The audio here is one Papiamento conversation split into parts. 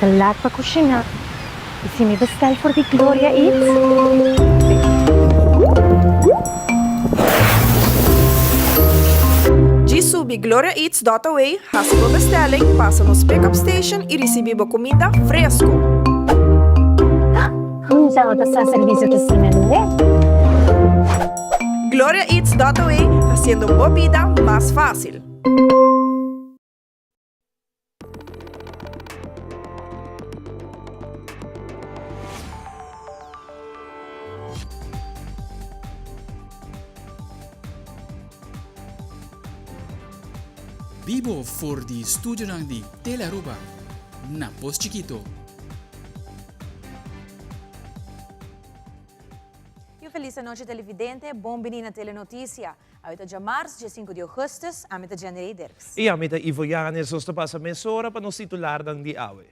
Ta laat pa kushiná. I si mi bestel for di Gloria Eats? Djis subi gloriaeats dot away, hasi bo bestelling, pasa nos pick-up station i risibí bo kuminda fresku! Hunta bo ta sa servisio ta asina lihé. Gloriaeats dot away, hasiendo bo bida mas fásil! Bibo for di studionan di Tele Aruba na Pos Chikito. Y un feliz anochi televidente, bon bini na Telenoticia. Awe ta djamars, dje sinku di augustus, ami ta Jenny Dirks. I ami ta Ivo Yanes. Nos ta pasa mesora pa nos titularnan di awe.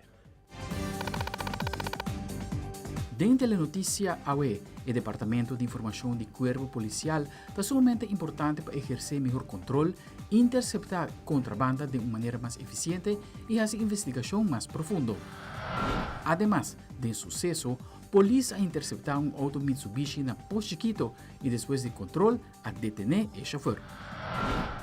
Den Telenoticia awe, e Departamento di Informacion di Cuerpo Policial ta sumamente importante pa eherce mihor control, intercepta contrabanda den un manera mas eficiente y haci investigacion mas profundo. Ademas, den suceso, polis a intercepta un auto Mitsubishi na Pos Chiquito y despues di control a detené e shofer.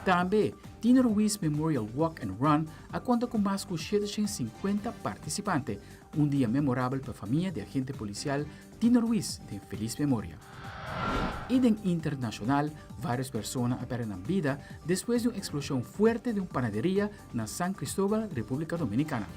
Tambe, Tino Ruiz Memorial Walk and Run a konta ku mas ku 750 partisipante, un dia memorabel pa famia di agente polisial Tino Ruiz den felis memoria. I den internashonal, vários persona a pèrdè nan bida despues di un eksploshon fuerte den un panaderia na San Cristóbal, Repúblika Dominikana.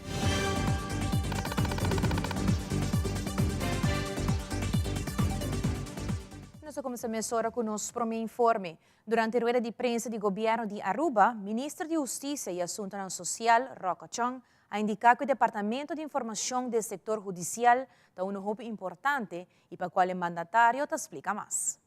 Nos a cuminsa mesora cu nos prome informe. Durante rueda di prensa di Gobierno di Aruba, Minister di Husticia y Asuntonan Social, Rocco Chong, a indica cu e Departamento di Informacion den sector hudicial ta uno hopi importante y pa cual e mandatario ta splica mas.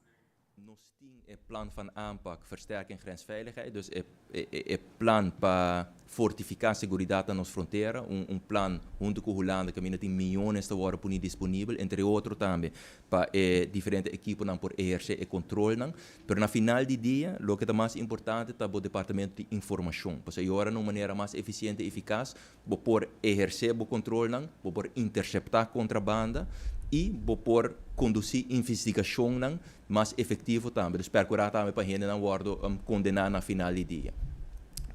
Nos tin e plan van aanpak versterking grensveiligheid, dus e e plan pa fortifiká seguridat na nos frontera, un un plan huntu ku Hulanda kaminda tin miyones ta wòrdu puni disponibel, entre otro tambe pa e diferente ekiponan por ehersé e kontrolnan. Pero na final di dia loke ta mas importante ta bo departamento di informashon, pasobra e ora na un manera mas efisiente i efikas bo por ehersé bo kontrolnan, bo por interseptá kontrabanda i bo por kondusí investigashonnan mas efektivo tambe. Dus perkurá tambe pa hendenan wòrdu kondená na final di dia.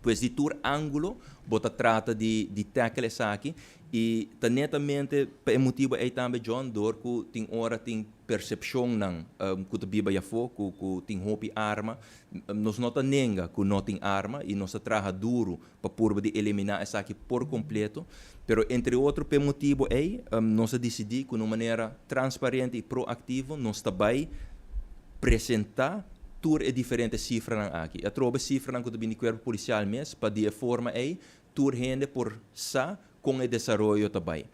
Pues di tur ángulo bo ta trata di di tackle esaki i ta netamente pa e motibu ei tambe John dor ku tin ora tin persepshonnan ku ta biba ayafó ku ku tin hopi arma. Nos no ta nenga ku no tin arma i nos ta traha duru pa purba di eliminá esaki por kompleto. Pero entre otro p'e motibu ei nos a disidí ku na un manera transparente i proaktivo nos ta bai presentá tur e diferente sifranan aki. Atrobe sifranan ku ta bini di kuerpo polisial mes pa di e forma ei tur hende por sa kon e desaroyo ta bai.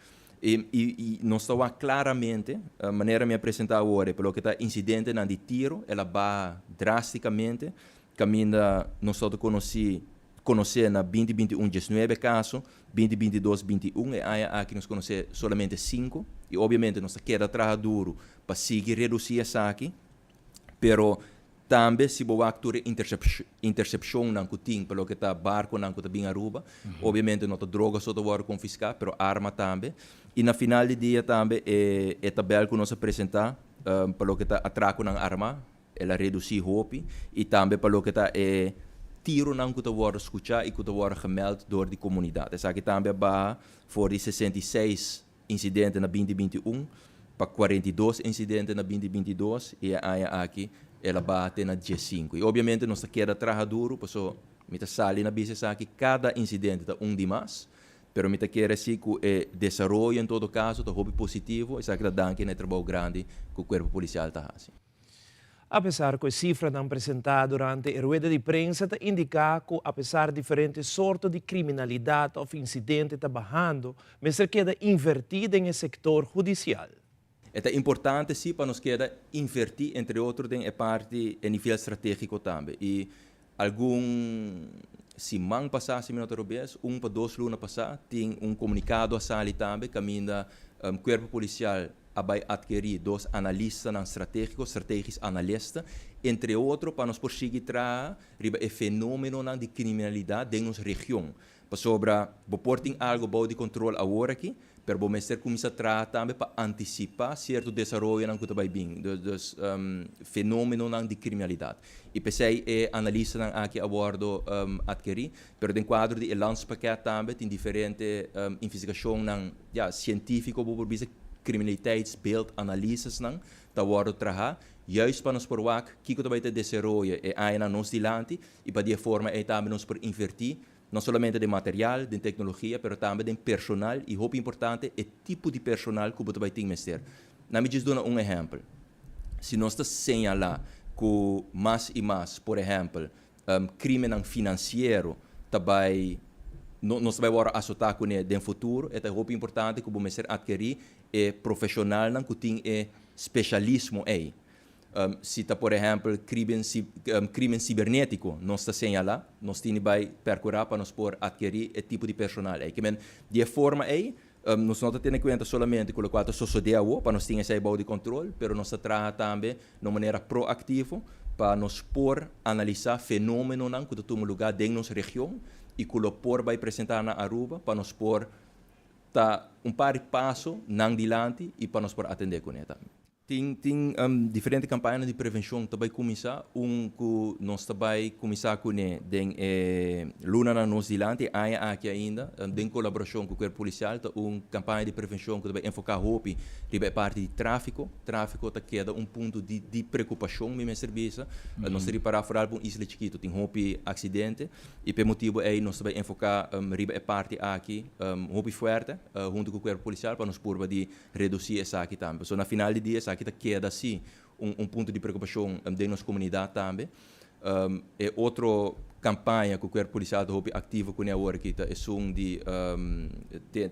I nos ta wak klaramente, manera mi a presentá awor, pa loke ta insidentenan di tiro el a baha drástikamente. Kaminda nos ta konosí konosé na binti binti un diesnuebe kaso, binti binti dos binti un, e aña aki nos konosé solamente sinku i obviamente nos ta keda traha duru pa sigui redusí esaki, pero tambe si bo wak tur e intersepshonnan ku tin pa loke ta barkonan ku ta bin Aruba, obviamente no ta droga so ta wòrdu konfiská, pero arma tambe. I na final di dia tambe e tabèl ku nos a presentá pa loke ta atrakonan armá, El a redusí hopi i tambe pa loke ta e tironan ku ta wòrdu skuchá i ku ta wòrdu gemèld dor di komunidat. Esaki tambe a baha for di 66 insidente na 2021 pa 42 insidente na 2022 i e aña aki el a baha te na 15. I obviamente nos ta keda traha duru paso mi ta sali na bisa esaki kada insidente ta un di mas, pero mi ta kere si ku e desaroyo en todo kaso ta hopi positivo, esaki ta danki na e trabou grandi ku Kuerpo Polisial ta hasi. Apesar ku e sifranan presentá durante e rueda di prensa ta indiká ku apesar diferente sorto di kriminalidat òf insidente ta bahando, mester keda invertí den e sektor hudisial. E ta importante sí pa nos keda invertí entre otro den e parti e nivel stratégiko tambe. I algun siman pasá, si mi no ta robes, un pa dos luna pasá, tin un komunikado a sali tambe kaminda Kuerpo Polisial a bai atkerí dos analistanan stratégiko, strategisch analisten, entre otro pa nos por sigui traha riba e fenómenonan di kriminalidat den nos region. Pasobra bo por tin algo bou di control awor aki, pero bo mester cuminsa traha tambe pa anticipa cierto desaroyonan cu ta bay bin, dus fenomenonan di criminalidad. Y p'esey e analistanan aki a wordo adkeri, pero den cuadro di e landspakket tambe tin diferente investigacionnan, ya, cientifico bo por bisa, criminaliteitsbeeldanalysesnan ta wordo traha, juist pa nos por wak kico ta bay ta desaroyo e añanan nos dilanti y pa di e forma ey tambe nos por inverti no solamente den material, den tecnologia, pero tambe den personal y hopi importante e tipo di personal cu bo ta bay tin mester. Na mi djis duna un ehempel. Si nos ta señala cu mas y mas, por ehempel, crimennan financiero ta bay no nos ta bay worde azota cune den futuro, e ta hopi importante cu bo mester adkeri e profesionalnan cu tin e specialismo ey. Si ta por ehempel crimen crimen cibernetico nos ta señala, nos tin di bay percura pa nos por adkeri e tipo di personal ey. Kimen di e forma ey nos no ta tene cuenta solamente cu locual ta sosode awo pa nos tin esey bou di control, pero nos ta traha tambe na un manera proactivo pa nos por analisa fenomenonan cu ta tuma lugar den nos region y cu lo por bay presenta na Aruba pa nos por ta un par di paso nan dilanti y pa nos por atende cune tambe. Tin diferente campañanan di prevencion ta bay cuminsa, un cu nos ta bay cuminsa cune den e lunanan nos dilanti, e aña aki ainda, den colaboracion cu Cuerpo Policial, ta un campaña di prevencion cu ta bay enfoca hopi riba e parti di trafico. Trafico ta keda un punto di preocupacion, mi mester bisa. Nos ta ripara vooral pa un isla chikito tin hopi accidente y p'e motibo ey nos ta bay enfoca riba e parti aki hopi fuerte hunto cu Cuerpo Policial pa nos purba di reduci esaki tambe. Pasobra na final di dia esaki ta keda si un punto di preocupacion den nos comunidad tambe. E otro campaña cu Cuerpo Policial ta hopi activo cune awor aki ta esun di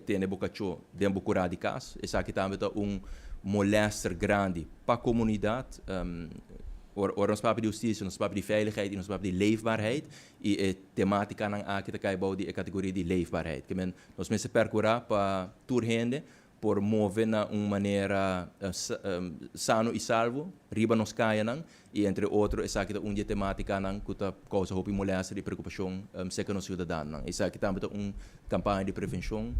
tene bo cacho den bo cura di cas. Esaki tambe ta un molester grandi pa comunidad. Ora nos papia di husticia, nos papia di veiligheid y nos papia di leefbaarheid y e tematicanan aki ta cay bou di e categoria di leefbaarheid. Ke men nos mester percura pa tur hende por move na un manera sano y salvo riba nos cayanan y entre otro esaki ta un di e tematicanan cu ta causa hopi molester y preocupacion cerca nos ciudadanonan. Esaki tambe ta un campaña di prevencion,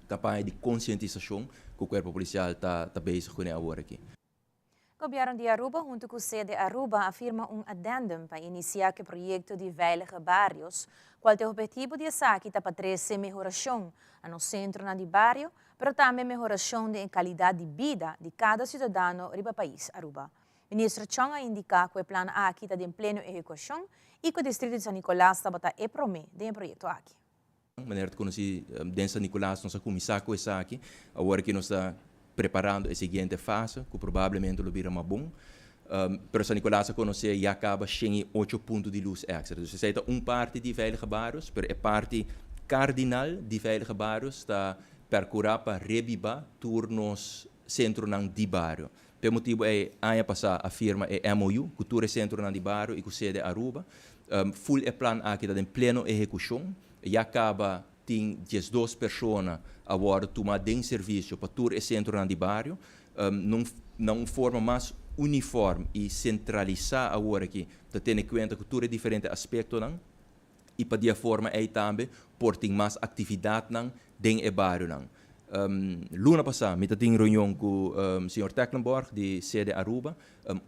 campaña di concientisacion cu Cuerpo Policial ta bezig cune awor aki. Gobierno di Aruba hunto cu Sede Aruba a firma un addendum pa inicia cu e proyecto di Veilige Barrios, cual ta e obhetivo di esaki ta pa trece mehoracion na nos centronan di bario, pero tambe mehoracion den e calidad di bida di cada ciudadano riba pais Aruba. Minister Chong a indica cu e plan aki ta den pleno ehecucion y cu distrito di San Nicolas tabata e prome den e proyecto aki. Manera ta conoci den San Nicolas nos a cuminsa cu esaki, awor aki nos ta preparando e siguiente fase cu probablemente lo bira mas bon. Pero San Nicolas a conoce ya caba 108 punto di luz extra. Dus esey ta un parti di Veilige Barrios, pero e parti cardinal di Veilige Barrios ta percura pa rebiba tur nos centronan di bario. P'e motibo ey aña pasa a firma e MOU cu tur e centronan di bario y cu sede Aruba. Full e plan aki ta den pleno ehecucion. Ya caba tin 12 persona a wordo tuma den servicio pa tur e centronan di bario. Na un forma mas uniform y centralisa awor aki ta tene cuenta cu tur e diferente aspectonan y pa di e forma ey tambe por tin mas actividadnan den e barionan. Luna pasa mi ta tin reunion cu señor Tecklenborg di Sede Aruba.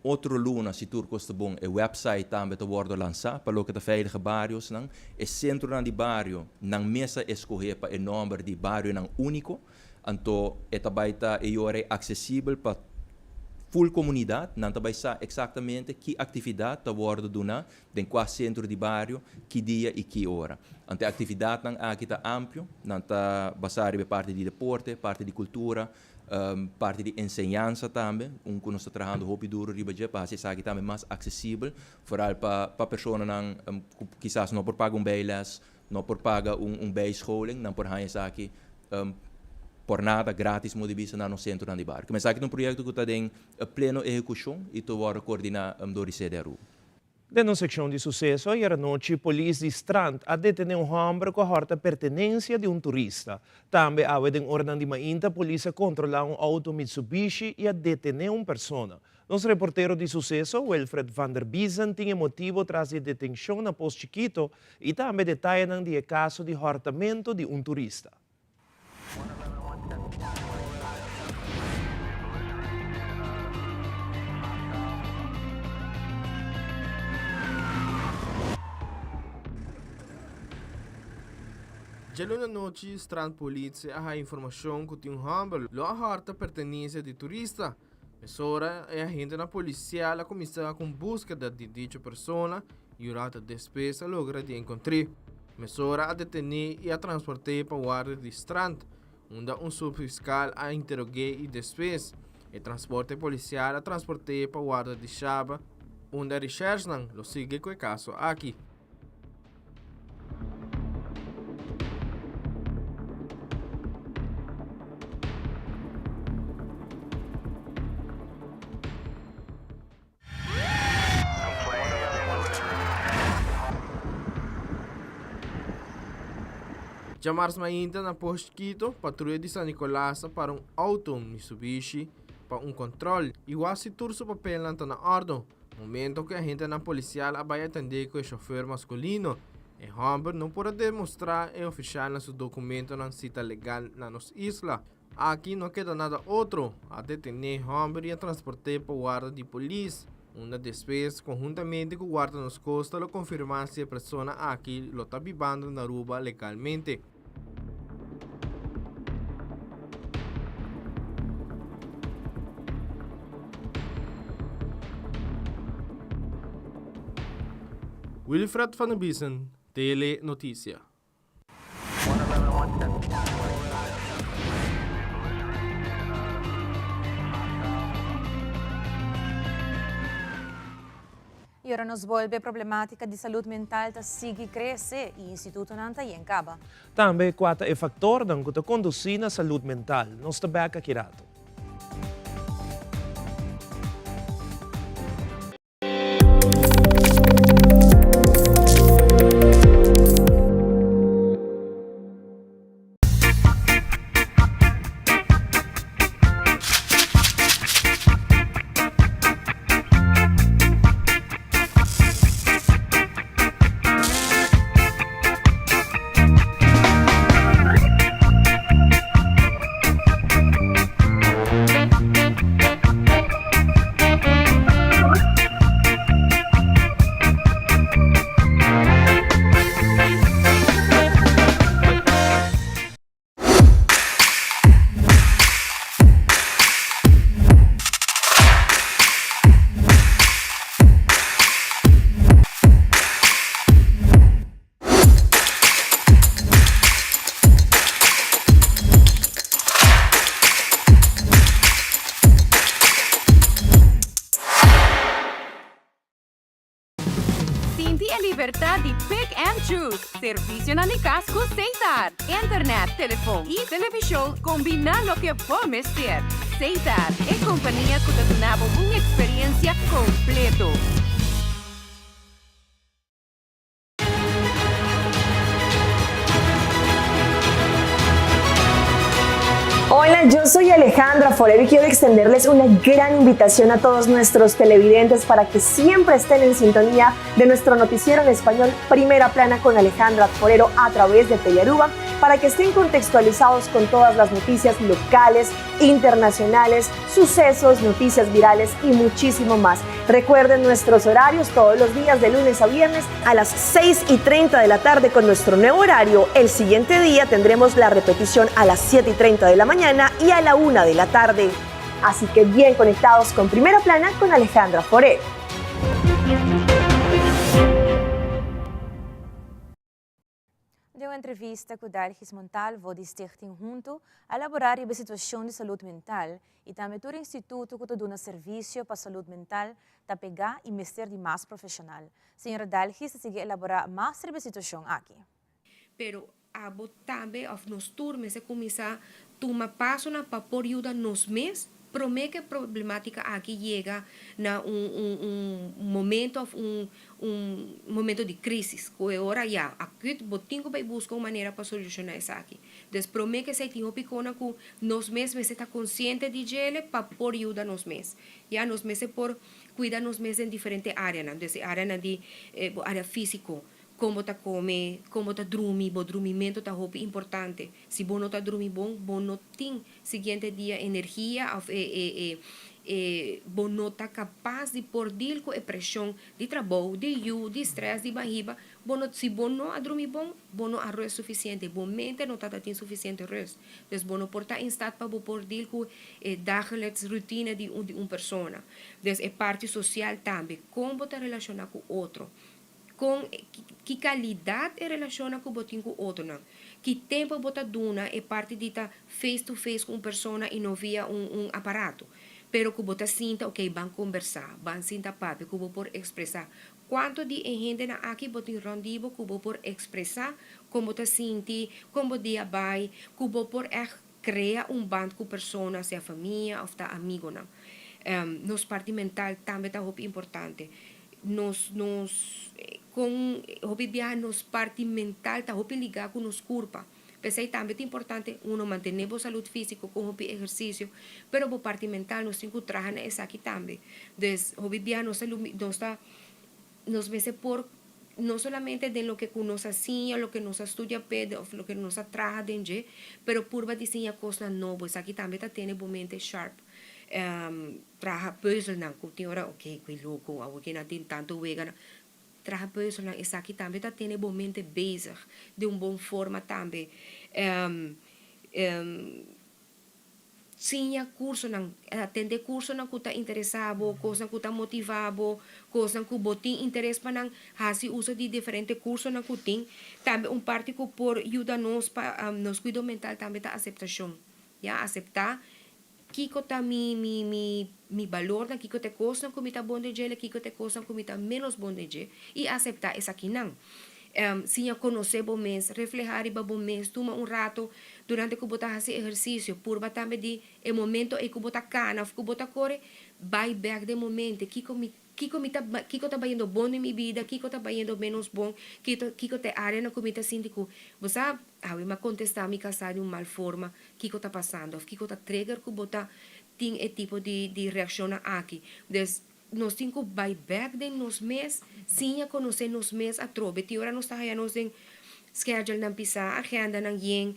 Otro luna, si tur cos ta bon, e website tambe ta wordo lansa pa loke ta Veilige Bariosnan. E centronan di bario nan mes a escohe pa e nomber di Barionan Unico. Anto e ta bay ta e yora accesibel pa full comunidad. Nan ta bay sa exactamente ki actividad ta wordo duna den cua centro di bario, ki dia y ki ora. Anto e actividadnan aki ta amplio, nan ta basa riba e parti di deporte, parti di cultura, parti di enseñansa tambe, un cu nos ta trahando hopi duro riba dje pa haci esaki tambe mas accesibel, vooral pa personanan cu kisas no por paga un bijles, no por paga un bijscholing, nan por haña esaki por nada, gratis modo di bisa na nos centronan di bario. Esaki ta un proyecto cu ta den pleno ehecucion y ta wordo coordina door di Sede Aruba. Den un sekshon di suseso, ayera nochi polis di Strand a detené un hòmber ku a hòrta pertenensia di un turista. Tambe awe den oranan di mainta polis a kontrolá un outo Mitsubishi i a detené un persona. Nos reportero di suseso, Wilfred van der Biezen tin e motibo tras di e detenshon na Pos Chikito i tambe detayenan di e kaso di hòrtamentu di un turista. Djaluna nochi, Strandpolitie a haya informashon ku tin un hòmber lo a hòrta pertenensia di turista. Mesora e agentenan polisial a kuminsá ku un búskeda di dicho persona i un rato despues a logra di enkontr'é. Mesora a detené i a transport'é pa warda di Strand, unda un subfiskal a interog'é i despues e transporte polisial a transport'é pa warda di Shaba, unda reshèrsnan lo sigui ku e kaso aki. Djamars mainta na Post Quito, patruya di San Nicolas a para un auto Mitsubishi pa un control y wak si tur su papelnan ta na ordo. Momento ku e agentenan polisial a bai atendé ku e shofer maskulino, e hòmber no por a demostrá e ofishalnan su dokumentonan si ta legal na nos isla. Aki no keda nada otro, a detené e hòmber i a transport'é pa warda di polis, unda despues konhuntamente ku Guarda Nos Costa lo konfirmá si e persona aki lo ta bibando na Aruba legalmente. Wilfred van der Biesen, Tele Noticia. Y ora nos bolbe, problematica di salud mental ta sigui crece y institutonan ta yen caba. Tambe cua ta e factornan cu ta conduci na salud mental? Nos ta bek aki rato. Sinti e libertad di pick and choose. Servicionan di cas cu Setar. Internet, telefon y television combina loke bo mester. Setar, e compania cu ta duna bo un experiencia completo. Hola, yo soy Alejandra Forero y quiero extenderles una gran invitación a todos nuestros televidentes para que siempre estén en sintonía de nuestro noticiero en español Primera Plana con Alejandra Forero a través de Telearuba para que estén contextualizados con todas las noticias locales, internacionales, sucesos, noticias virales y muchísimo más. Recuerden nuestros horarios todos los días de lunes a viernes a las 6 y 30 de la tarde con nuestro nuevo horario. El siguiente día tendremos la repetición a las 7 y 30 de la mañana y a la 1 de la tarde. Así que bien conectados con Primera Plana con Alejandra Foré. Den un entrevista ku Dalgis Montalvo di Stichting Huntu a laborá riba e situashon di salud mental i tambe tur instituto ku ta duna servisio pa salud mental ta pegá i mester di mas profeshonal. Señora Dalgis ta sigui elaborá mas riba e situashon aki. Pero abo tambe of nos tur mester kuminsá tuma pasonan pa por yuda nos mes. Promé ku e problemátika aki yega na un un un momento òf un un momento di krísis, ku e ora ya akut bo tin ku bai buska un manera pa solushoná esaki. Dus promé ku esei tin hopi kona ku nos mes mester ta konsiente di djele pa por yuda nos mes. Ya nos mester por kuida nos mes den diferente áreanan. Dus e áreanan di bo área físiko, kon bo ta kome, kon bo ta drumi, bo drumimentu ta hopi importante. Si bo no ta drumi bon, bo no tin siguiente dia energia of e e e e bo no ta kapas di por deal ku e preshon di trabou, di yu, di stress, di bahiba, bo no si bo no a drumi bon, bo no a rust sufisiente, bo mente no ta ta tin sufisiente rust. Dus bo no por ta in staat pa bo por deal ku e dagelijks routine di un di un persona. Dus e parti sosial tambe, kon bo ta relashona ku otro. Kon, ki kalidat e relashonnan ku bo tin ku otronan? Ki tempu bo ta duna e parti di ta face to face ku un persona i no via un un aparato? Pero ku bo ta sinta, ok, ban kombersá, ban sinta papia, ku bo por ekspresá. Kuantu di e hendenan aki bo tin rònt di bo ku bo por ekspresá kon bo ta sinti, kon bo dia bai, ku bo por ègt krea un band ku persona, sea famia òf ta amigonan? Nos parti mental tambe ta hopi importante. Nos nos kon hopi biaha nos parti mental ta hopi ligá ku nos kurpa. P'esei tambe ta importante uno mantené bo salud físiko kon hopi ehersisio, pero bo parti mental nos tin ku traha na esaki tambe. Dus hopi biaha nos ta nos ta nos mester por no solamente den loke ku nos a siña, loke nos a studia p'e òf loke nos a traha den dje, pero purba di siña kosnan nobo. Esaki tambe ta tene bo mente sharp. Traha pùzelnan ku tin ora ok ku e loko awor ke nan tin tantu weganan traha pùzelnan esaki tambe ta tene bo mente bezig di un bon forma tambe siña kursonan atende kursonan ku ta interesa bo kosnan ku ta motiva bo kosnan ku bo tin interes pa nan hasi uso di diferente kursonan ku tin tambe un parti ku por yuda nos pa nos kuido mental tambe ta aseptashon ya asepta Kiko ta mi mi mi mi balornan, kiko ta e kosnan ku mi ta bon den dje, kiko ta e kosnan ku mi ta ménos bon den dje, i aseptá esakinan. Siña konosé bo mes, reflehá riba bo mes, tuma un rato durante ku bo ta hasi ehersisio, purba tambe di e momento ei ku bo ta kana òf ku bo ta kore, bai bèk den momente, kiko mi Kiko mi ta kiko ta bayendo bon den mi bida, kiko ta bayendo menos bon, kiko kiko ta e areanan ku mi ta sinti ku, bo sa, awe mi a kontestá mi kasá di un mal forma, kiko ta pasando òf kiko ta trigger ku bo ta tin e tipo di di reakshonnan aki. Dus, nos tin ku bai bèk den nos mes, siña konosé nos mes atrobe. Tin ora nos ta haya nos den schedulenan pisá, agendanan yen,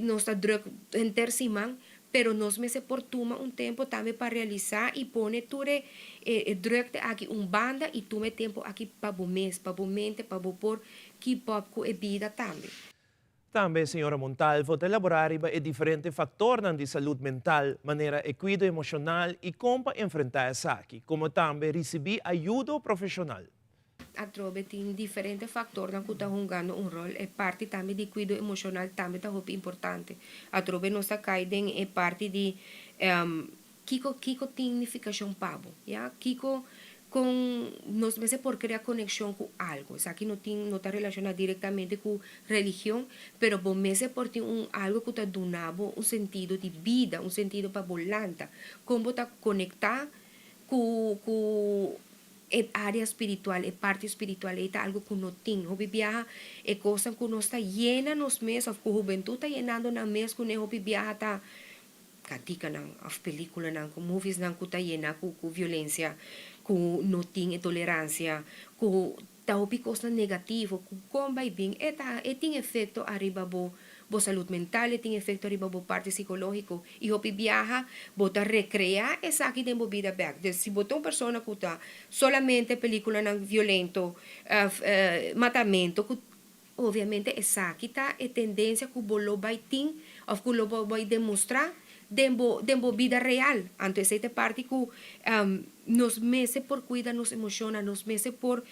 nos ta drùk henter siman, Pero nos mester por tuma un tempo tambe pa realisa y pone tur e e drukte aki un banda y tuma e tempo aki pa bo mes, pa bo mente, pa bo por keep up cu e bida tambe. Tambe señora Montalvo ta elabora riba e diferente factornan di salud mental, manera e cuido emocional y con pa enfrenta esaki, como tambe ricibi ayudo profesional. Atrobe tin diferente factornan cu ta hungando un rol. E parti tambe di cuido emocional tambe ta hopi importante. Atrobe nos ta cay den e parti di kico kico tin nificacion pa bo, ya. Kico con nos mester por crea conexion cu algo. Esaki no tin no ta relaciona directamente cu religion, pero bo mester por tin un algo cu ta duna bo un sentido di bida, un sentido pa bo lanta. Con bo ta conecta cu cu E área spiritual, e parti spiritual ei ta algu ku no tin. Hopi biaha e kosnan ku nos ta yena nos mes òf ku hubentut ta yenando nan mes kuné hopi biaha ta kantikanan òf pelíkulanan ku moviesnan ku ta yena ku ku violensia, ku no tin e toleransia, ku ta hopi kosnan negativo ku kon bai bin e ta e tin efekto ariba bo bo salud mental, e tin efecto riba bo parti psicologico y hopi biaha bo ta recrea esaki den bo bida bek. Dus si bo ta un persona cu ta solamente peliculanan violento, matamento, cu obviamente esaki ta e tendencia cu bo lo bay tin of cu lo bo bay demostra den bo den bo bida real. Anto esey ta e parti cu nos mester por cuida nos emocionnan, nos mester por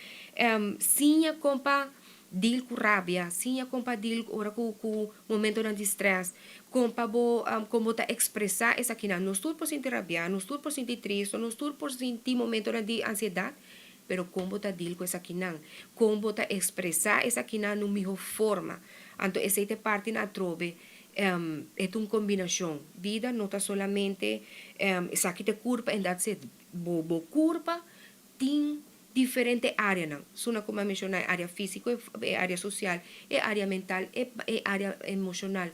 siña con pa Deal ku rabia, siña kon pa deal ora ku ku momentonan di stress, kon pa bo kon bo ta ekspresá esakinan. Nos tur por sinti rabiá, nos tur por sinti tristu, nos tur por sinti momentonan di ansiedat, pero kon bo ta deal ku esakinan, kon bo ta ekspresá esakinan na un mihó forma. Anto esei ta e parti na atrobe. E ta un kombinashon. Bida no ta solamente esaki ta e kurpa and that's it. Bo bo kurpa tin diferente áreanan. Suna ku mi a menshoná e área físiko, e área sosial, e área mental, e e área emoshonal.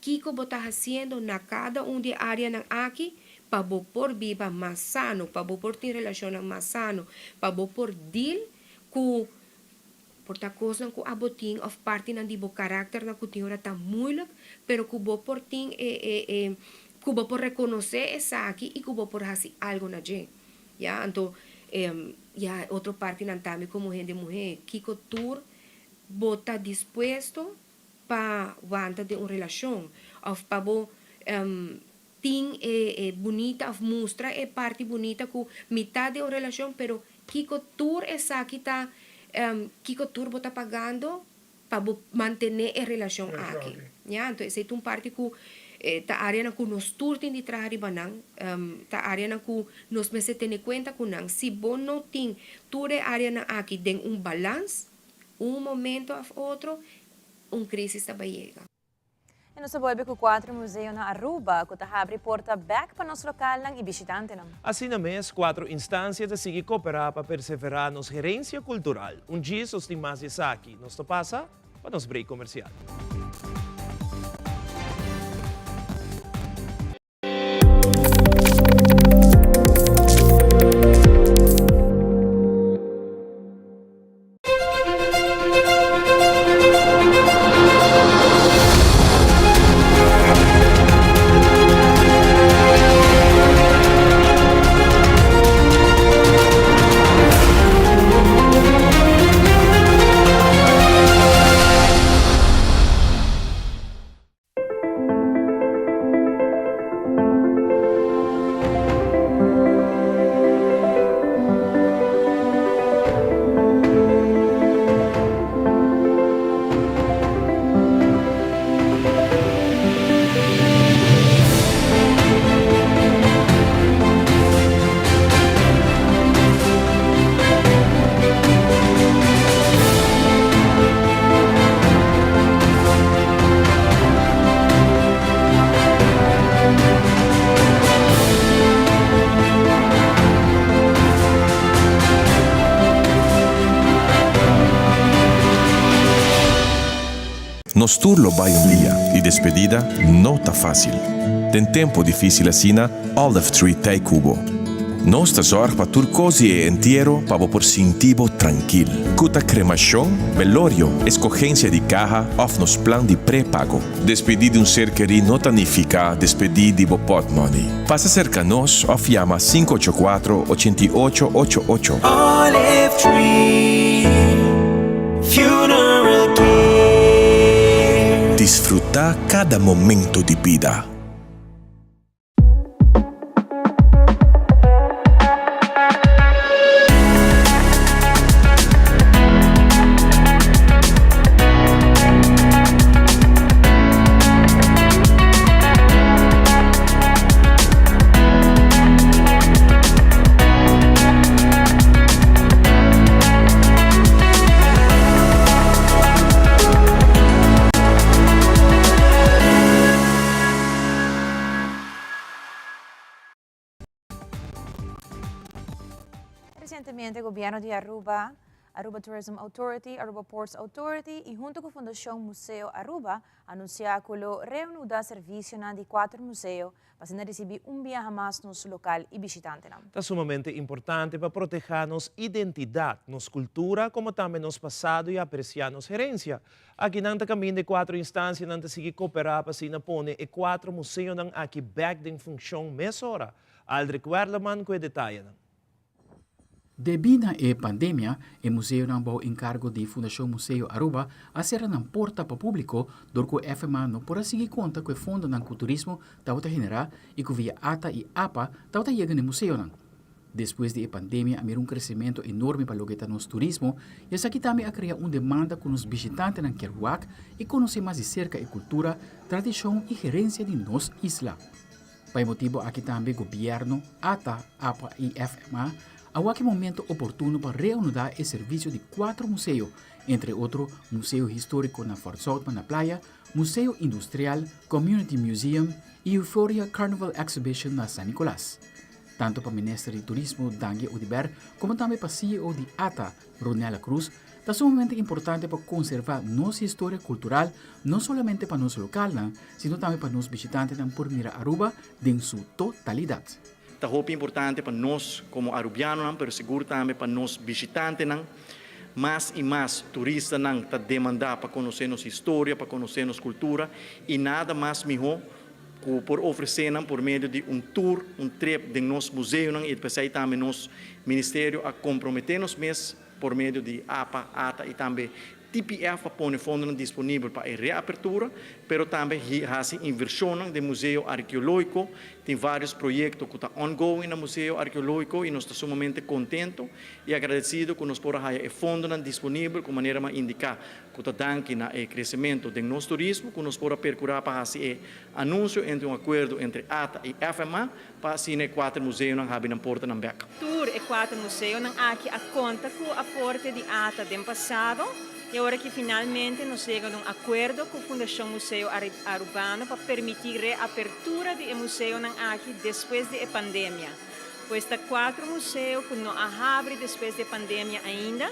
Kiko bo ta hasiendo na kada un di e áreanan aki pa bo por biba mas sano, pa bo por tin relashonnan mas sano, pa bo por deal ku Por ta kosnan ku abo tin òf partinan di bo karakternan ku tin ora ta moeilijk, pero ku bo por tin e e e ku bo por rekonosé esaki i ku bo por hasi algu na dje. Ya, anto ya otro partinan tambe komo hende muhé, kiko tur bo ta dispuesto pa wanta den un relashon òf pa bo tin e e bunita òf mustra e parti bunita ku mitad den un relashon pero kiko tur esaki ta kiko tur bo ta pagando pa bo mantené e relashon aki ya anto esei ta un parti ku ta areanan ku nos tur tin di traha riba nan ta areanan ku nos mester tene kuenta ku nan si bo no tin tur e areanan aki den un balans un momento òf otro un krisis ta bai yega. I nos ta bolbe ku kuater museo na Aruba ku ta habri porta bèk pa nos lokalnan i bishitantenan. Asina mes, kuatro instansia ta sigui koperá pa perseverá nos herensia kultural. Un djis nos tin mas di esaki. Nos ta pasa pa nos break komersial. Nos tur lo bai un dia y despedida no ta facil. Den tempo dificil asina, Olive Tree t'ei cu bo. Nos ta zorg pa tur cos di e entiero pa bo por sinti bo trankil. Cu ta cremacion, velorio, escogencia di caha of nos plan di prepago. Despedi di un ser kerí no ta nifica despedi di bo potmoney. Pasa cerca nos of yama 584 88 88. Olive Tree Funeral Care. Disfruta cada momento di bida. Recientemente Gobierno di Aruba, Aruba Tourism Authority, Aruba Ports Authority y hunto cu Fundacion Museo Aruba anuncia cu lo reanuda servicionan di cuater museo pa asina ricibi un biaha mas nos local y bishitantenan. Ta sumamente importante pa proteha nos identidad, nos cultura como tambe nos pasado y aprecia nos herencia. Aki nan ta kaminda e kuatro instansianan ta sigui koperá pa asina pone e kuatro museonan aki bèk den funshon mesora. Aldrich Werleman ku e detayenan. Debí na e pandemia, e museonan bou enkargo di Fundashon Museo Aruba a sera nan porta pa públiko dor ku FMA no por a sigui konta ku e fondonan ku turismo tabata generá i ku via ata i apa tabata yega na e museonan. Despues di e pandemia a mira un kresementu enorme pa loke ta nos turismo i esaki tambe a krea un demanda ku nos bishitantenan kier wak i konosé mas di serka e kultura, tradishon i herensia di nos isla. Pa e motibu aki tambe gobièrnu, ata, apa i FMA a wak e momento oportuno pa reanudá e servisio di kuatro museo, entre otro Museo Históriko na Fort Zoutman na Playa, Museo Industrial, Community Museum y Euphoria Carnival Exhibition na San Nicolas. Tanto pa Minister di Turismo Dangui Oduber como tambe pa CEO di ata, Ronella Cruz, ta sumamente importante pa conserva nos historia cultural no solamente pa nos localnan, sino tambe pa nos bishitantenan por mira Aruba den su totalidad. Ta hopi importante pa nos como Arubianonan, pero sigur tambe pa nos bishitantenan. Mas y mas turistanan ta demanda pa conoce nos historia, pa conoce nos cultura y nada mas miho cu por ofrece nan por medio di un tour, un trip den nos museonan y p'esey tambe nos Ministerio a compromete nos mes por medio di apa, ata y tambe TPF pa pone fondonan disponibel pa e reapertura, pero tambe hasi invershonnan den Museo Arkeológiko. Tin vários proyekto ku ta ongoing na Museo Arkeológiko i nos ta sumamente kontento i agradesido ku nos por a haya e fondonan disponibel ku manera m'a indiká ku ta danki na e kresementu den nos turismo ku nos por a perkurá pa hasi e anunsio entre un akuerdo entre ata i FMA pa asina e kuater museonan habi nan portanan bèk. Tur e kuater museonan aki a konta ku aporte di ata den pasado i awor aki finalmente nos yega na un akuerdo ku Fundashon Museo Arubano pa permití reapertura di e museonan aki despues di e pandemia. Pues ta kuater museo ku no a habri despues di e pandemia ainda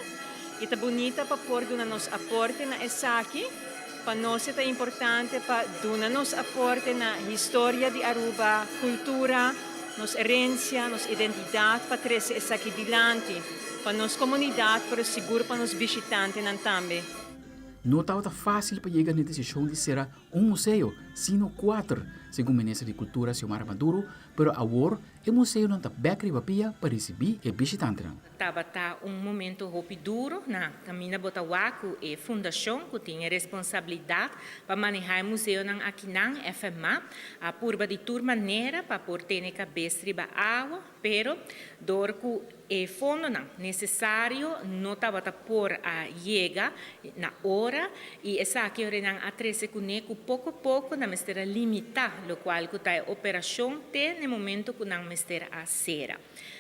i ta bunita pa por duna nos aporte na esaki. Pa nos e ta importante pa duna nos aporte na historia di Aruba, cultura, nos herencia, nos identidad pa trece esaki dilanti pa nos comunidad pero sigur pa nos bishitantenan tambe. No tabata fácil pa yega n'e decision di cera un museo, sino cuater, segun Minister di Cultura Xiomara Maduro, pero awor e museonan ta bek riba pia pa ricibi e bishitantenan. Tabata un momento hopi duro na caminda bo ta wak cu e fundacion cu tin e responsabilidad pa maneha e museonan akinan, FMA, a purba di tur manera pa por tene cabes riba awa, pero door cu e fondonan necesario no tabata por a yega na ora y esaki orenan a trece cune cu poco poco nan mester a limita locual cu ta e operacion te n'e momento cu nan mester a cera.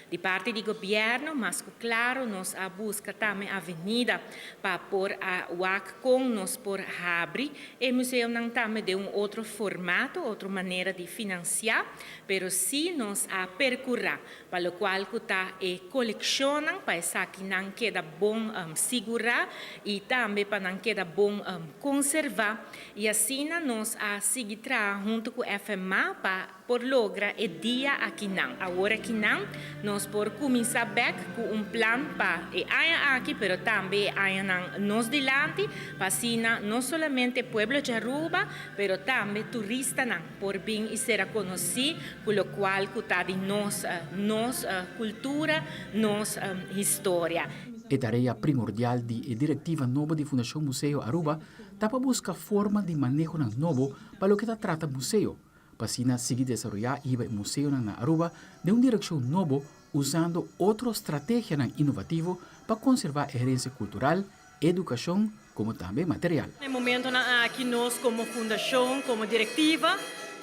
Di parti di gobierno, mas cu claro nos a busca tambe avenida pa por a wak con nos por habri e museonan tambe den un otro formato, otro manera di financia, pero si nos a percura pa locual cu ta e coleccionnan pa esakinan keda bon sigura y tambe pa nan keda bon conserva y asina nos a sigui traha hunto cu FMA pa por logra e dia akinan. Awor akinan nos por kuminsá bèk ku un plan pa e aña aki pero tambe e añanan nos dilanti pa asina no solamente pueblo dje Aruba pero tambe turistanan por bin i sera konosí ku lokual ku ta di nos nos kultura, nos historia. E tarea primordial di e direktiva nobo di Fundashon Museo Aruba ta pa buska forma di manehonan nobo pa loke ta trata museo. Pa asina sigui desaroyá i hiba e museonan na Aruba den un direkshon nobo usando otro strategianan inovativo pa konservá e herensia kultural, edukashon komo tambe material. Na e momentonan aki nos komo fundashon, komo direktiva,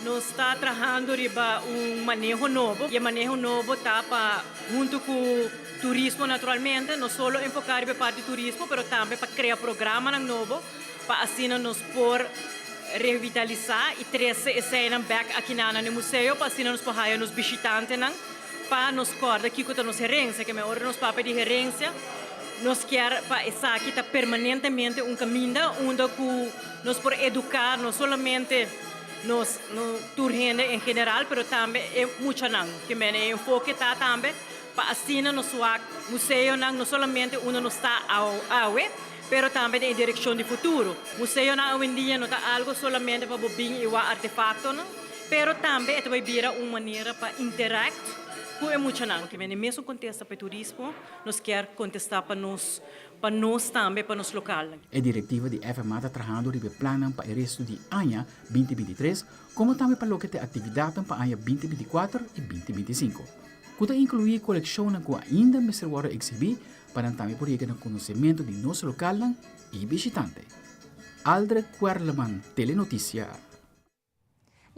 nos ta trahando riba un maneho nobo i e maneho nobo ta pa huntu ku turismo naturalmente, no solo enfoká riba e parti turismo pero tambe pa krea programanan nobo pa asina nos por revitalisá i trese eseinan bèk akinan na e museo pa asina nos por haya nos bishitantenan pa nos kòrda kiko ta nos herensia. Keme ora nos papia di herensia nos kier pa esaki ta permanentemente un kaminda unda ku nos por eduká no solamente nos tur hende en general pero tambe e muchanan. Keme e enfoke ta tambe pa asina nos wak museonan no solamente unda nos ta awe, pero tambe den e direkshon di futuro. Museonan awendia no ta algo solamente pa bo bin i wak artefaktonan, pero tambe e ta bai bira un manera pa interakt ku e muchanan. Ke mende mesun kontesta pa e turismo, nos kier kontestá pa nos pa nos tambe, pa nos lokalnan. E direktiva di FMA ta trahando riba e plannan pa e resto di aña 2023, komo tambe pa loke ta e aktividatnan pa aña 2024 i 2025, ku ta inkluí kolekshonnan ku ainda mester wòrdu eksibí pa nan tambe por yega na konosementu di nos lokalnan i bishitante. Aldre Cuerleman, Telenoticia.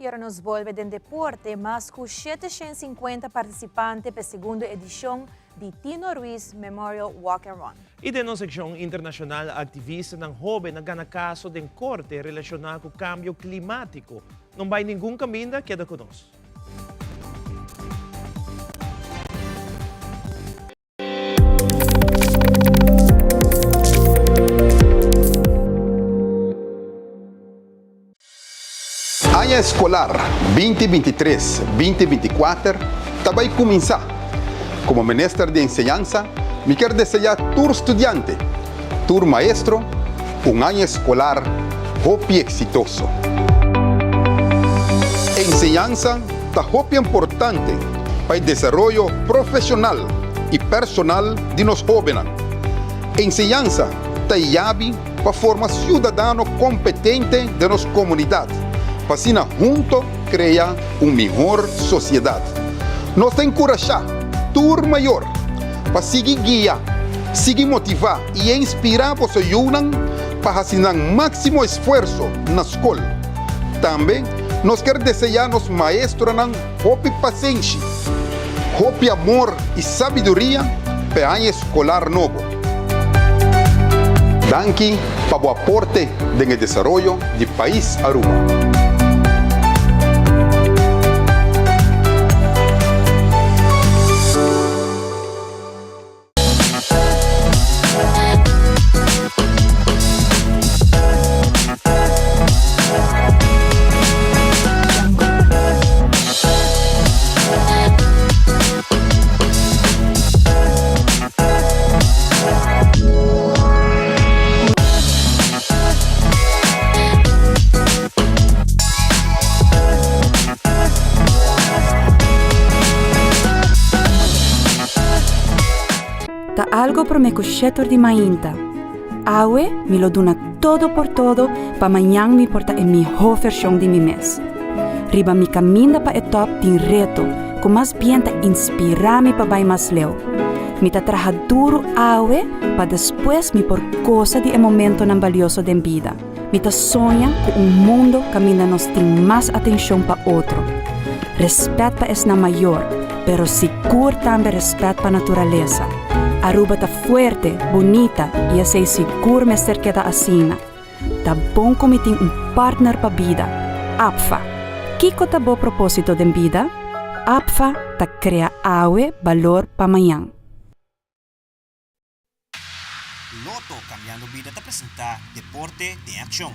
Y ora nos bolbe den deporte, mas cu 750 participante p'e segundo edicion di Tino Ruiz Memorial Walk and Run. Y den nos seccion internacional activistanan hoben a gana caso den corte relaciona cu cambio climatico. No bay ningun caminda, keda cu nos. Aña eskolar binti 23, 2024 ta bai kuminsá. Komo Minister di Enseñansa mi kier deseá tur studiante, tur maestro un aña eskolar hopi eksitoso. Enseñansa ta hopi importante pa e desaroyo profesional i personal di nos hóbennan. Enseñansa ta e yabi pa forma siudadano kompetente den nos komunidat, pa asina hunto krea un mihor sosiedat. Nos ta enkurashá tur mayor pa sigui guia, sigui motivá i inspirá boso yunan pa hasi nan máksimo esfuerso na skol. Tambe nos kier deseá nos maestronan hopi pasenshi, hopi amor i sabiduria p'e aña eskolar nobo. Danki pa bo aporte den e desaroyo di pais Aruba. Ta algo prome ku shetor di mainta. Awe mi lo duna todo por todo pa mañan mi por ta e mihó vershon di mi mes. Riba mi kaminda pa e tòp tin reto ku mas bien ta inspirá mi pa bai mas leu. Mi ta traha duru awe pa despues mi por gosa di e momentonan balioso den bida. Mi ta soña ku un mundo kaminda nos tin mas atenshon pa otro, rèspèt pa esnan mayor, pero sigur tambe rèspèt pa naturalesa. Aruba ta fuerte, bunita i esei sigur mester keda asina. Ta bon ku mi tin un partner pa bida, APFA. Kiko ta bo propósito den bida? APFA ta krea awe balor pa mañan. Lotto Cambiando Bida ta presenta Deporte den Accion.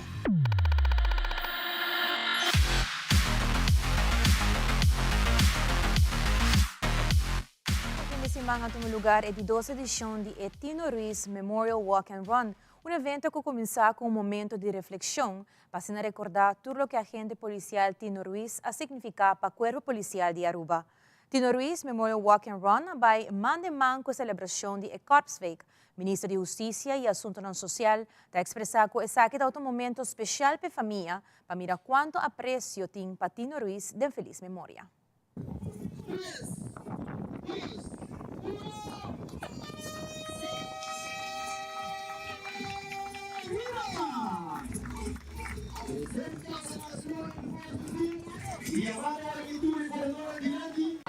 Fin di siman a tuma lugar e di dos edicion di e Tino Ruiz Memorial Walk and Run, un evento cu cuminsa cu un momento di reflexion pa asina recorda tur loke agente policial Tino Ruiz a significa pa Cuerpo Policial di Aruba. Tino Ruiz Memorial Walk and Run a bai man den man ku e selebrashon di e Korpsweek. Minister di Hustisia i Asuntonan Sosial ta ekspresá ku esaki ta otro momento speshal p'e famia pa mira kuantu apresio tin pa Tino Ruiz den felis memoria.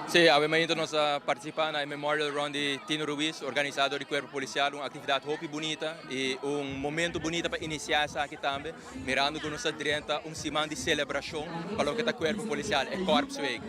Sí, awe mainta nos a participa na e Memorial Run di Tino Ruiz, organisa dor di Cuerpo Policial, un actividad hopi bunita y un momento bunita pa inicia esaki tambe, mirando cu nos ta drenta un siman di celebracion pa loke ta Cuerpo Policial, e Korpsweek.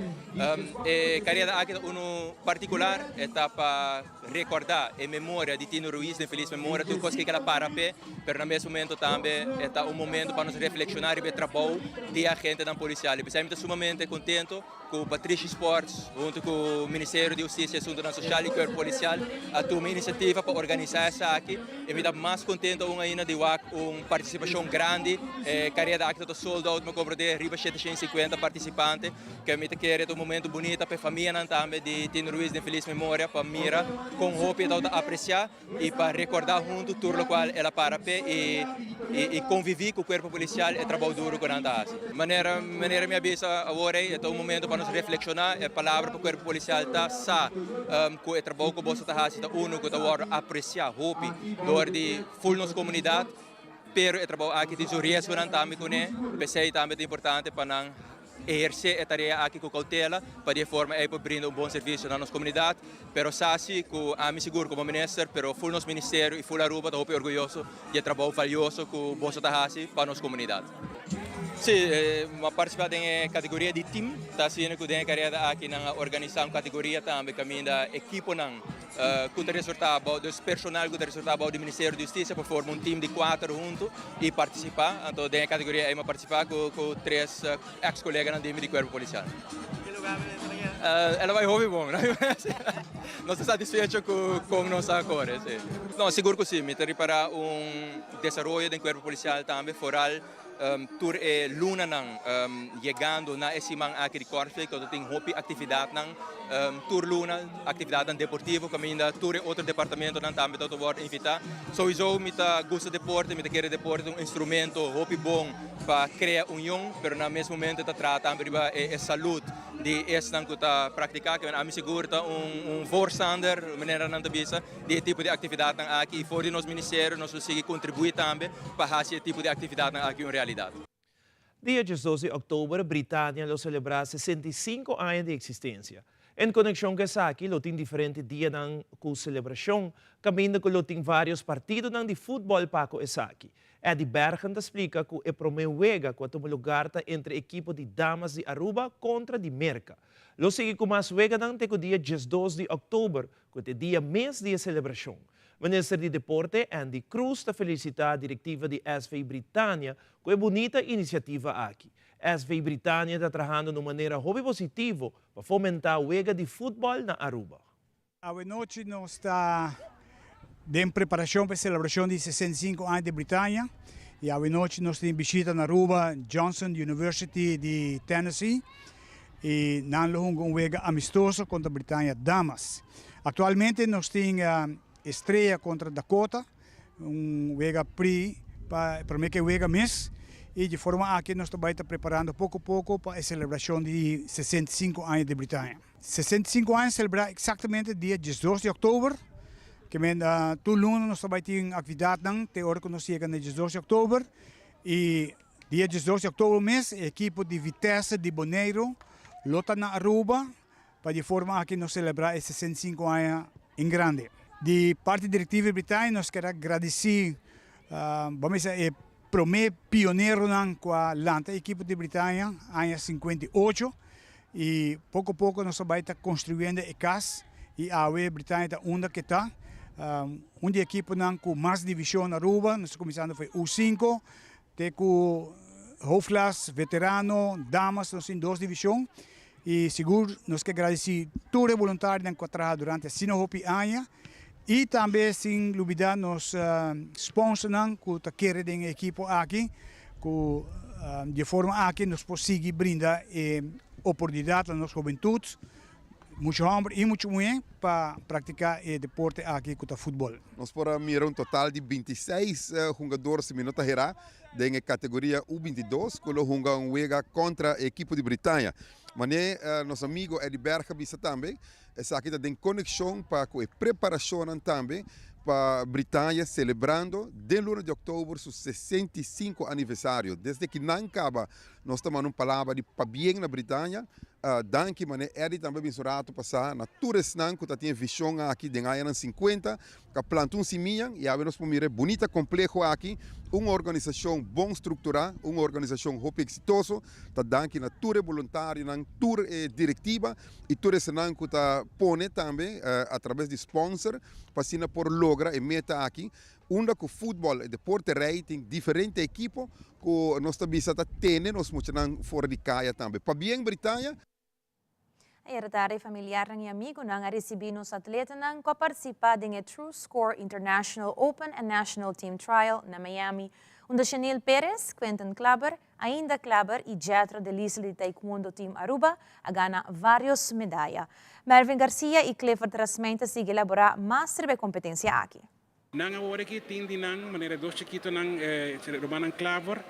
E careda aki ta uno particular, e ta pa Rekordá e memoria di Tino Ruiz den felis memoria, tur kos ke el a para p'e, pero na mes momento tambe e ta un momento pa nos reflekshoná riba e trabou di e agentenan polisial. I p'esei mi ta sumamente kontento ku Patrishi Sports huntu ku Ministerio di Hustisia i Asuntunan Sosial i Kuerpo Polisial a tuma e inisiativa pa organisá esaki i mi ta mas kontento aun ainda di wak un partisipashon grandi. E kareda aki ta sold out, mi a komprendé riba 750 partisipante. Ke mi ta kere ta un momento bunita pa e famianan tambe di Tino Ruiz den felis memoria pa mira kon hopi e tabata aprecia y pa recorda hunto tur locual el a para p'e y convivi cu cuerpo policial e trabou duro cu nan ta haci. Manera manera mi a bisa awor ey e ta un momento pa nos reflexiona, e palabra pa cuerpo policial ta sa cu e trabou cu boso ta haci ta uno cu ta wordo aprecia hopi door di ful nos comunidad, pero e trabou aki tin su riesgonan tambe cune, p'esey tambe ta importante pa nan. ehersé e tarea aki ku koutela pa di e forma ei por brinda un bon servisio na nos komunidat. Pero sa si ku ami sigur komo minister, pero ful nos ministerio i ful Aruba ta hopi orguyoso di e trabou valioso ku boso ta hasi pa nos komunidat. Sí, mi a partisipá den e kategoria di tim. Ta asina ku den e kareda aki nan a organisá un kategoria tambe kaminda ekiponan ku ta resortá bou, dus personal ku ta resortá bou di Ministerio di Hustisia por forma un tim di kuater huntu i partisipá. Anto den e kategoria ei mi a partisipá ku tres Ex coleganan di mi di Cuerpo Policial. El a bai hopi bon. Nos ta satisfecho cu con nos a core, si. No, sigur cu si. Mi ta ripara un desaroyo den Cuerpo Policial tambe, foral tur e lunanan yegando na e siman aki di Korpsweek, cu ta tin hopi actividadnan tur luna, actividadnan deportivo caminda tur e otro departamentonan tambe ta worde invita. Souiso mi ta gusta deporte, mi ta kere deporte ta un instrumento hopi bon pa krea union, pero na mes momento ta traha tambe riba e salud di esnan ku ta praktiká. Kimen ami sigur ta un voorstander, manera nan ta bisa, di e tipo di aktividatnan aki i for di nos ministerio nos lo sigui kontribuí tambe pa hasi e tipo di aktividatnan aki un realidat. Dia diesdos di òktober Britania lo selebrá 65 aña di eksistensia. En konekshon ku esaki lo tin diferente dianan ku selebrashon, kaminda ku lo tin vários partidonan di futbòl pa ku esaki. Eddie Bergen ta splika ku e promé wega ku a tuma lugar ta entre ekipo di damas di Aruba kontra di Merka. Lo sigui ku mas weganan te ku dia 12 di òktober, ku ta e dia mes di e selebrashon. Minister di Deporte Endy Croes ta felisitá direktiva di SV Britannia ku e bunita inisiativa aki. SV Britannia ta trahando na un manera hopi positivo pa fomentá wega di futbòl na Aruba. Awe nochi nos ta den preparacion pa e celebracion di 65 aña di Britania y awe nochi nos tin bishita na Aruba Johnson University di Tennessee y nan lo hunga un wega amistoso contra Britania Damas. Actualmente nos tin Estrella contra Dakota, un wega pre pa prome ke wega mes y di forma aki nos ta bay ta preparando poco poco pa e celebracion di 65 aña di Britania. 65 aña selebrá eksaktamente dia 12 di òktober. Ke men tur luna nos ta bai tin aktividatnan te ora ku nos yega na 12 di òktober. I dia 12 di òktober mes e ekipo di Vitesse di Boneiru lo ta na Aruba pa di forma aki nos selebrá e 65 aña en grande. Di parti direktiva di Britania nos kier a gradisí bo mester e promé pioneronan ku a lanta e ekipo di Britania aña 58. Y poco poco nos a bay ta construyendo e cas y awe Britania ta unda ke ta. Un di equiponan cu mas division na Aruba, nos ta cuminsando for e U5 te cu hoofdklas, veterano, damas, nos tin dos division. Y sigur nos ke gradici tur e voluntarionan cu a traha durante asina hopi aña y tambe sin lubida nos sponsornan cu ta kere den e equipo aki. Ku di e forma aki nos por sigui brinda e oportunidat na nos hobentut, mucha hòmber i mucha muhé, pa praktiká e deporte aki ku ta futbòl. Nos por a mira un total di 26 hungador, si mi no ta herá, den e kategoria U 22 ku lo hunga un wega kontra e ekipo di Britania. Mané nos amigo Eddie Berg a bisa tambe, Esaki ta den konekshon pa ku e preparashonnan tambe pa Britania selebrando den luna di òktober su 65 aniversario. Desde ki nan kaba nos ta manda un palabra di pabien na Britania. Danki manera Eddie tambe a bisa un rato pasá na tur esnan ku ta tin e vishon aki den añanan sinkuenta ku a planta un simia i awe nos por mira e bunita kompleho aki, un organisashon bon strukturá, un organisashon hopi eksitoso. Ta danki na tur e boluntarionan, tur e direktiva. y tur esanan cu ta pone tambe a traves di sponsor pa asina por logra e meta aki unda cu futbol e deporte rey tin diferente ekipo cu nos ta bisa ta tene nos muchanan for di caya tambe. Pabien Britania! Ayera tardi familiarnan y amigonan a ricibi nos atletanan cu a participa den e True Score International Open and National Team Trial na Miami, unda Shaniel Perez, Quentin Klaber, Ainda Klaber y Jethro Delisle di Taekwondo Team Aruba a gana varios medaya. Mervin Garcia y Clifford Rasmijn ta sigui elabora mas riba e competencia aki. Nan awor aki tin di nan manera dos chikitonan, rumannan Klaver.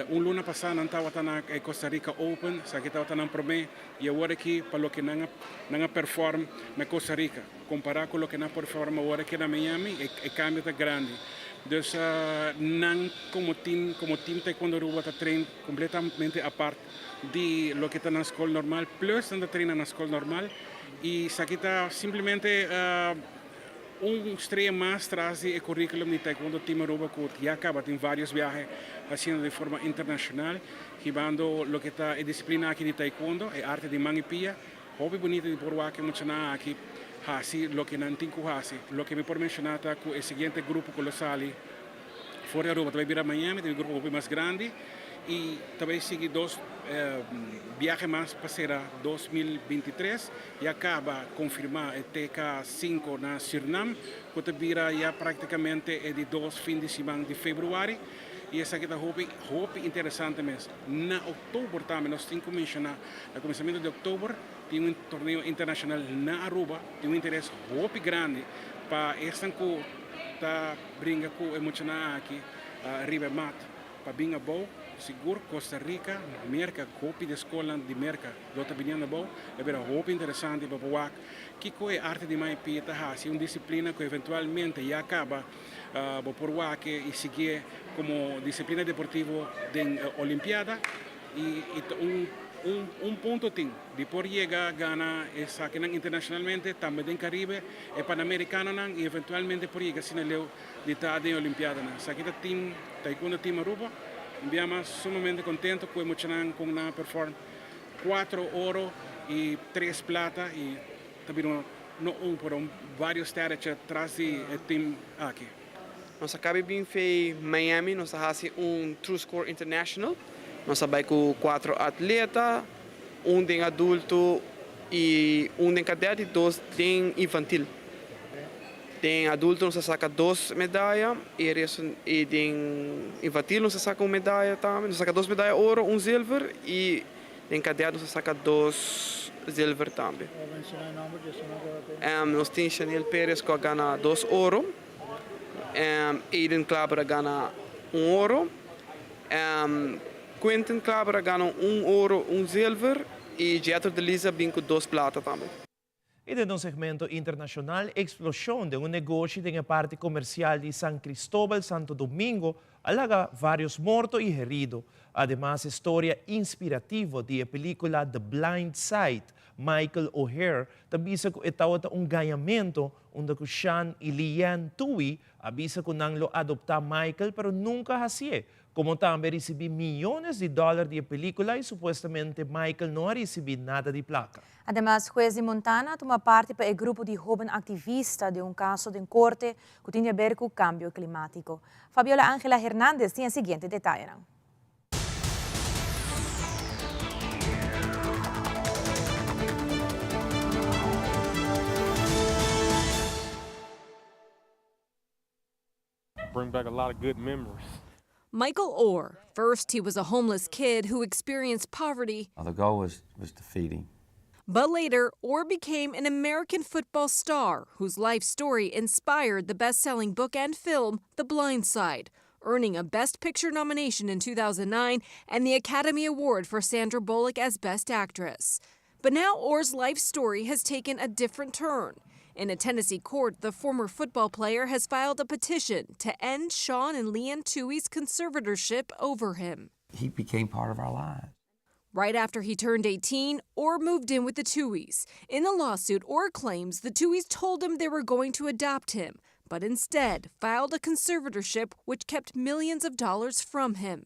Un luna pasá nan tabata na e Costa Rica Open, esaki tabata nan promé i awor aki pa loke nan a nan a perform na Costa Rica kompará ku loke nan a perform awor aki na Miami e kambio ta grandi. Dus nan komo team komo team Taekwondo Aruba ta train kompletamente apart di loke ta nan skol normal plus nan ta traina na skol normal i esaki ta simplemente Un strea mas tras di e curriculum di Taekwondo Team Aruba cu ya caba tin varios biahe haciendo di forma internacional, hibando loke ta e disciplina aki di Taekwondo, e arte di man y pia. Hopi bunita di por wak e muchanan aki haci loke nan tin cu haci. Loke mi por menciona ta cu e siguiente grupo cu lo sali for di Aruba ta bay bira Miami, ta bay grupo hopi mas grandi y ta bay sigui dos biahe mas pa cera 2023. Ya caba confirma e TK sinku na Surinam cu ta bira ya practicamente e di dos fin di siman di februari y esaki ta hopi hopi interesante mes. Na october tambe nos tin cu menciona na cuminsamento di october tin un torneo internacional na Aruba tin un interes hopi grandi pa esnan cu ta bringa cu e muchanan aki riba e mat pa bin abou sigur Costa Rica, Merca hopi di e scolnan di Merca. Lo ta biniendo abou, e bira hopi interesante pa bo wak kiko e arte di mai pia ta hasi, un disiplina ku eventualmente ya kaba bo por wak i siguié komo disiplina deportivo den Olimpiada i ta un un punto tin di por yega gana esakinan internashonalmente tambe den Karibe, e Panamerikanonan i eventualmente por yega asina leu di ta den Olimpiadanan. Esaki ta team Taekwondo Team Aruba, un bia mas sumamente kontento ku e muchanan kon nan a perform. Cuatro oro y tres plata y ta bira no un pero varios sterretje tras di e team aki. Nos a cabe bin fey Miami, nos a haci un True Score International. Nos a bay cu cuatro atleta, un den adulto y un den cadet y dos den infantil. Den adulto nos a saca dos medaya y e resto y den infantil nos a saca un medaya tambe. Nos a saca dos medaya oro, un zilver y den cadet nos a saca dos zilver tambe. Nos tin Shaniel Perez cu a gana dos oro, Aiden Klaber a gana un oro, Quinton Klaber a gana un oro, un zilver y Jethro de Liza a bin cu dos plata tambe. I den un segmento internashonal, eksploshon den un negoshi den e parti komersial di San Cristobal, Santo Domingo, a laga vários morto i herido. Ademas e storia inspirativo di e pelíkula The Blind Side, Michael O'Hare ta bisa ku e tabata un gañamentu unda ku Sean i Leanne Toohey a bisa ku nan lo adoptá Michael pero nunka hasié. Como tambe a ricibi miyones di dollar di e pelicula y supuestamente Michael no a ricibi nada di placa. Ademas, hues di Montana a tuma parti pa e grupo di hoben activista den un caso den corte cu tin di haber cu cambio climatico. Fabiola Angela Hernandez tin e siguiente detayenan. Bring back a lot of good memories. Michael Oher. First, he was a homeless kid who experienced poverty. The goal was, was defeating. But later, Oher became an American football star whose life story inspired the best selling book and film, The Blind Side, earning a Best Picture nomination in 2009 and the Academy Award for Sandra Bullock as Best Actress. But now Oher's life story has taken a different turn. In a Tennessee court, the former football player has filed a petition to end Sean and Leanne Tuohy's conservatorship over him. He became part of our lives. Right after he turned 18, Oher moved in with the Tuohys. In the lawsuit, Oher claims the Tuohys told him they were going to adopt him, but instead filed a conservatorship which kept millions of dollars from him.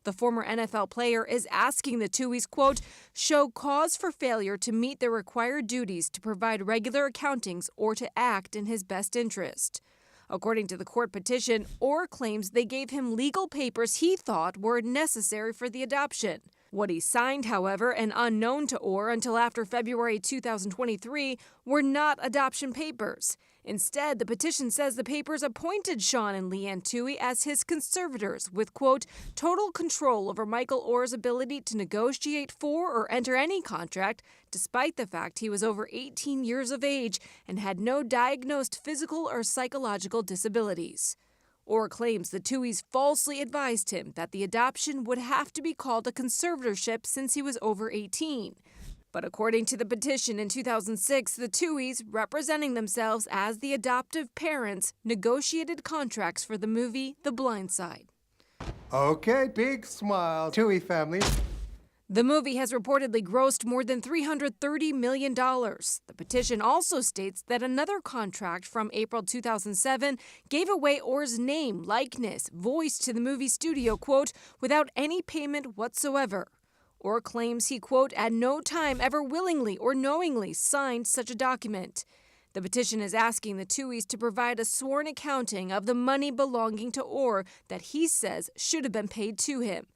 The former NFL player is asking the Tuohys, quote, show cause for failure to meet their required duties to provide regular accountings or to act in his best interest. According to the court petition, Oher claims they gave him legal papers he thought were necessary for the adoption. What he signed, however, and unknown to Oher until after February 2023, were not adoption papers. Instead, the petition says the papers appointed Sean and Leanne Tuohy as his conservators with, quote, total control over Michael Oher's ability to negotiate for or enter any contract, despite the fact he was over 18 years of age and had no diagnosed physical or psychological disabilities. Ohr claims the Tuohys falsely advised him that the adoption would have to be called a conservatorship since he was over 18. But according to the petition in 2006, the Tuohys, representing themselves as the adoptive parents, negotiated contracts for the movie The Blind Side. Okay, big smile. Tuohy family. The movie has reportedly grossed more than $330 million. The petition also states that another contract from April 2007 gave away Ohr's name, likeness, voice to the movie studio, quote, without any payment whatsoever. Ohr claims he, quote, at no time ever willingly or knowingly signed such a document. The petition is asking the Tuohys to provide a sworn accounting of the money belonging to Ohr that he says should have been paid to him.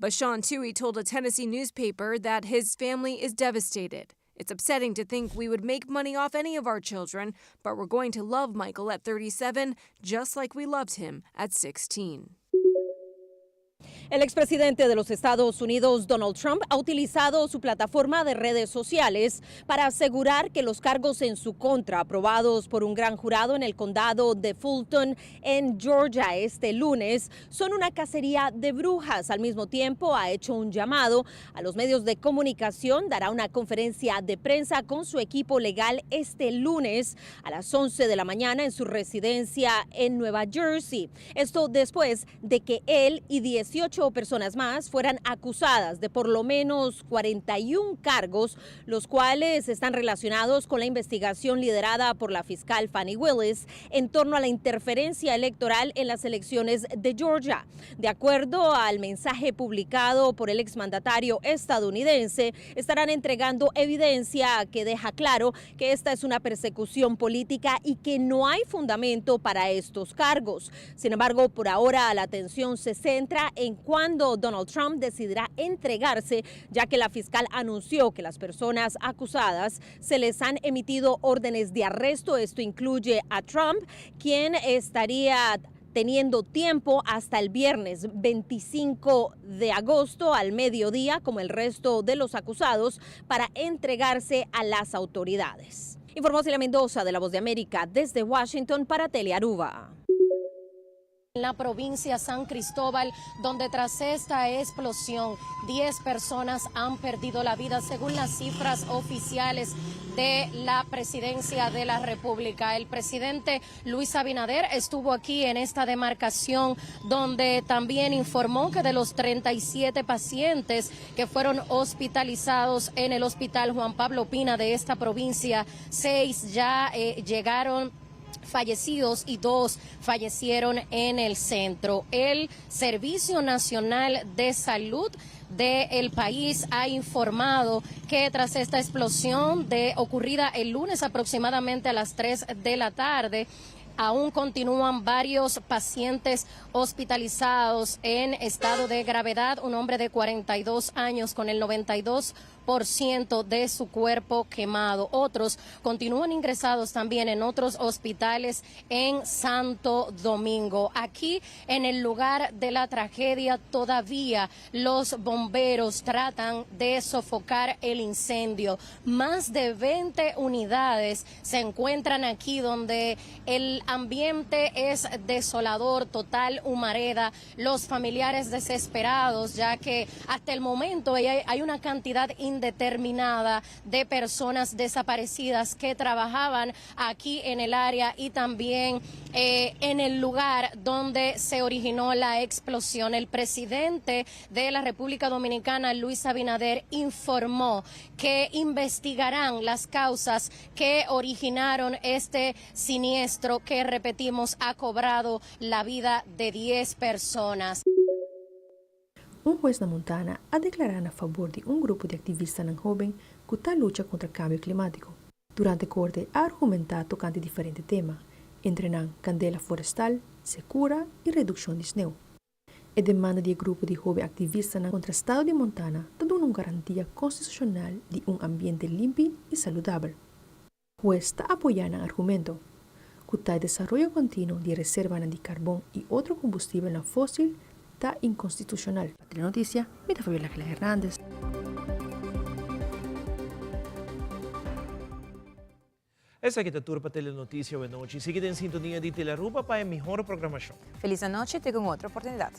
But Sean Tuohy told a Tennessee newspaper that his family is devastated. It's upsetting to think we would make money off any of our children, but we're going to love Michael at 37 just like we loved him at 16. El expresidente de los Estados Unidos, Donald Trump, ha utilizado su plataforma de redes sociales para asegurar que los cargos en su contra, aprobados por un gran jurado en el condado de Fulton, en Georgia, este lunes, son una cacería de brujas. Al mismo tiempo, ha hecho un llamado a los medios de comunicación. Dará una conferencia de prensa con su equipo legal este lunes a las 11 de la mañana en su residencia en Nueva Jersey. Esto después de que él y 18 personas más fueran acusadas de por lo menos 41 cargos, los cuales están relacionados con la investigación liderada por la fiscal Fani Willis en torno a la interferencia electoral en las elecciones de Georgia. De acuerdo al mensaje publicado por el exmandatario estadounidense, estarán entregando evidencia que deja claro que esta es una persecución política y que no hay fundamento para estos cargos. Sin embargo, por ahora la atención se centra en cuándo Donald Trump decidirá entregarse, ya que la fiscal anunció que las personas acusadas se les han emitido órdenes de arresto. Esto incluye a Trump, quien estaría teniendo tiempo hasta el viernes 25 de agosto al mediodía, como el resto de los acusados, para entregarse a las autoridades. Informó Celia Mendoza de La Voz de América desde Washington para Telearuba. En la provincia San Cristóbal, donde tras esta explosión 10 personas han perdido la vida, según las cifras oficiales de la Presidencia de la República. El presidente Luis Abinader estuvo aquí en esta demarcación, donde también informó que de los 37 pacientes que fueron hospitalizados en el Hospital Juan Pablo Pina de esta provincia, 6 ya llegaron fallecidos y 2 fallecieron en el centro. El Servicio Nacional de Salud del país ha informado que tras esta explosión ocurrida el lunes aproximadamente a las 3 de la tarde, aún continúan varios pacientes hospitalizados en estado de gravedad. Un hombre de 42 años con el 92% de su cuerpo quemado. Otros continúan ingresados también en otros hospitales en Santo Domingo. Aquí en el lugar de la tragedia todavía los bomberos tratan de sofocar el incendio. Más de 20 unidades se encuentran aquí, donde el ambiente es desolador, total humareda, los familiares desesperados, ya que hasta el momento hay una cantidad indeterminada de personas desaparecidas que trabajaban aquí en el área y también en el lugar donde se originó la explosión. El presidente de la República Dominicana, Luis Abinader, informó que investigarán las causas que originaron este siniestro que, repetimos, ha cobrado la vida de 10 personas. Un hues na Montana a deklará na fabor di un grupo di aktivistanan hóben ku ta lucha kontra kambio klimátiko. Durante korte a argumentá tokante diferente tema, entre nan kandela forestal, sekura i redukshon di sneu. E demanda di e grupo di hóben aktivistanan kontra estado di Montana ta duna un garantia konstitushonal di un ambiente limpi i saludabel. Hues ta apoyá nan argumento, ku ta e desaroyo kontinuo di reservanan di karbon i otro kombustibelnan fósil ta inkonstitushonal. Pa Telenotisia, mi ta Fabiola Gila Hernandez. E Esaki ta tur pa Telenoticia awe nochi. Sigui den sintonia di Telearuba pa e mihor programacion. Feliz anochi, te cu un otro oportunidad.